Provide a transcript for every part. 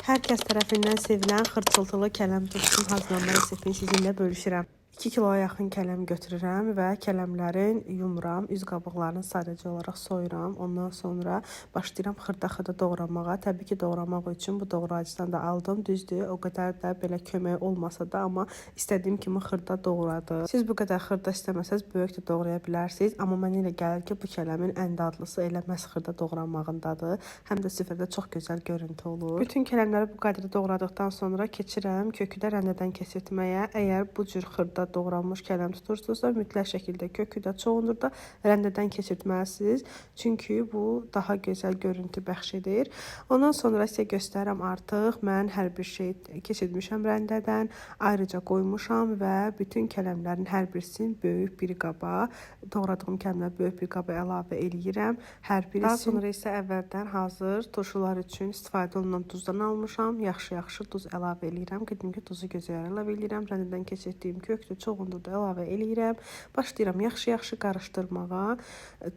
Hər kəs tərəfindən sevilən xırçıltılı kələm turşusunun hazırlanma reseptini sizinlə bölüşürəm. 2 kiloya yaxın kələm götürürəm və kələmlərin yumuram, üz qabıqlarını sadəcə olaraq soyuram. Ondan sonra başlayıram xırda-xırda doğramağa. Təbii ki, doğramaq üçün bu doğrayıcıdan da aldım. Düzdür, o qədər də belə kömək olmasa da, amma istədiyim kimi xırda doğradım. Siz bu qədər xırda istəməsəz böyük də doğraya bilərsiniz, amma mənə elə gəlir ki, bu kələmin ən dadlısı elə məhz xırda doğranmağındadır. Həm də süfrədə çox gözəl görüntü olur. Bütün kələmləri bu qədər doğradıqdan sonra keçirəm kökü də rəndədən keçirtməyə. Əgər bu cür xırda doğranmış kələm tutursunuzsa, mütləq şəkildə kökü də, çoğundur da rəndədən keçirtməlisiniz. Çünki bu daha gözəl görüntü bəxş edir. Ondan sonra sizə göstərirəm artıq mən hər bir şey keçirtmişəm rəndədən, ayrıca qoymuşam və bütün kələmlərin hər birisini böyük bir qaba, doğradığım kələmləri böyük bir qaba əlavə eləyirəm. Hər birisi. Daha sonra isə əvvəldən hazır turşular üçün istifadə olunan duzdan almışam. Yaxşı-yaxşı duz əlavə eləyirəm. Dedim ki, duzu gözəl əlavə eləyirəm. Rəndədən keçirdiyim kökdür, çoğundur da əlavə eləyirəm. Başlayıram yaxşı-yaxşı qarışdırmağa.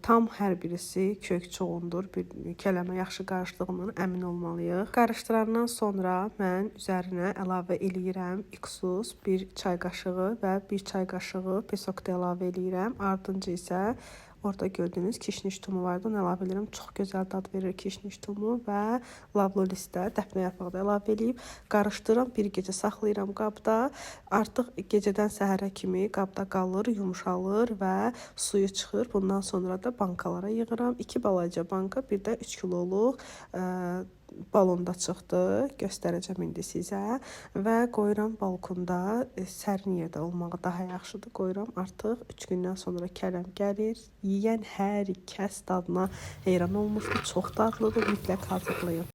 Tam hər birisi kök, çoğundur bir kələmə yaxşı qarışdığından əmin olmalıyıq. Qarışdırandan sonra mən üzərinə əlavə eləyirəm iksus 1 çay qaşığı və 1 çay qaşığı pesok da əlavə eləyirəm. Ardınca isə orada gördüyünüz kişniş tumu vardı, onu əlavə edirəm. Çox gözəl dad verir kişniş tumu və lavlo listə, dəfnə yarpağı da əlavə eləyib qarışdırıram. Bir gecə saxlayıram qabda. Artıq gecədən səhərə kimi qabda qalır, yumşalır və suyu çıxır. Bundan sonra da bankalara yığıram. 2 balaca banka, bir də 3 kiloluq balonda çıxdı. Göstərəcəm indi sizə və qoyuram balkonda, sərin yerdə olmağı daha yaxşıdır. Qoyuram artıq 3 gündən sonra kələm gəlir. Yeyən hər kəs dadına heyran olmuşdu. Çox dadlıdır. Mütləq hazırlayın.